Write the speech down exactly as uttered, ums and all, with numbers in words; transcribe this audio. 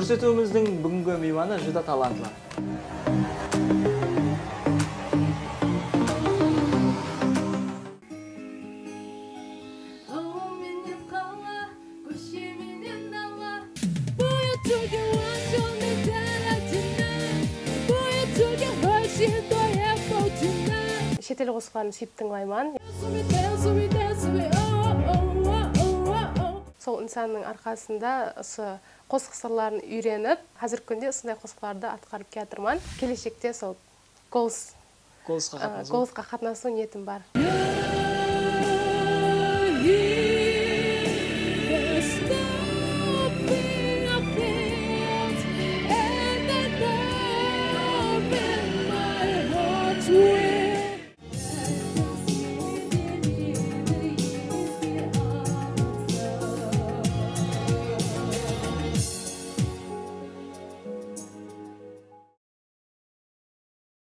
Kórsetiwimizdiń búgingi miymanı júdá talantlı. Qawa menen qala, kóshe menen dala. Bóyatılǵan wajonni daratina. Bóyatılǵan wajonni yapautina. Shet el qosıqların súyip tıńlayman. Dance with me, dance with me, dance with me, oh, oh, oh, oh, oh, oh. Sol insannıń arqasında usı qosıq sırların úyrenip, házirgi kúnde usınday qosıqlardı atqarıp kiyatırman. Keleshekte sol golos, Golosqa a, qatnasıw. Golosqa qatnasıw niyetim bar.